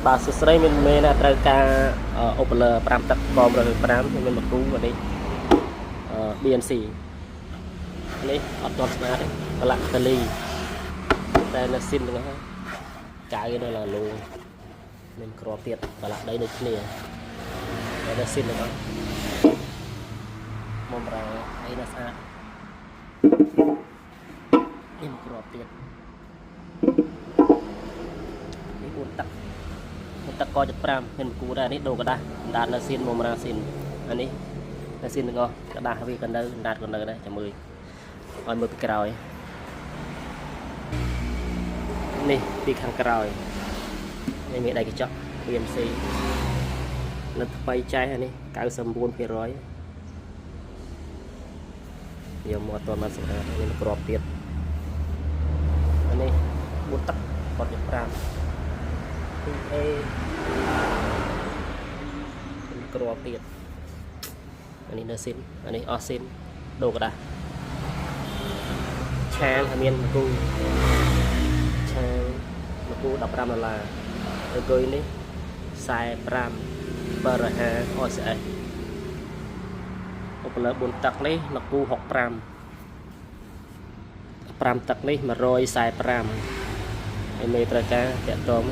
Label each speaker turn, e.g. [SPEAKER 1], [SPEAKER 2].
[SPEAKER 1] បាទសួស្តីមានមេណាត្រូវការអូប៉ូឡឺ5ទឹកក105មានមួយគូអានេះ BNC នេះអត់ទាន់ស្អាតទេប្រឡាក់តលីតែនៅស៊ីនទាំងអស់កៅនៅឡាលូមានគ្រាប់ទៀតប្រឡាក់ដីដូចគ្នាតែនៅស៊ីនទាំងអស់មុំរ៉ាអីនៅស្អាតនេះមួយគ្រាប់ទៀតនេះ4ទឹក ទឹកក75មានគូដែរនេះដូរក្រដាសអណ្ដាតនៅស៊ីនមុំរាស៊ីនអានេះនៅស៊ីនទាំងអស់ក្រដាសវាក៏នៅអណ្ដាតក៏នៅដែរចាំមើលឲ្យមើលពីក្រោយនេះពីខាងក្រោយនេះមានដៃកញ្ចក់ BMC នៅថ្មីចែសអានេះ99%យកមកអត់ទាន់បានសម្អាតនេះមកគ្រាប់ទៀតអានេះ4ទឹកក75 2A គ្រាប់ទៀតអានេះនៅស៊ីនអានេះអស់ស៊ីនដូរក្រដាសឆាងហើយមានមួយគូឆាងមួយគូ15ដុល្លារអង្គុយនេះ45 750 OCS អូប៉ូឡឺ4ទឹកនេះមួយគូ65 5ទឹកនេះ145ហើយមេត្រូវការតាក់ទង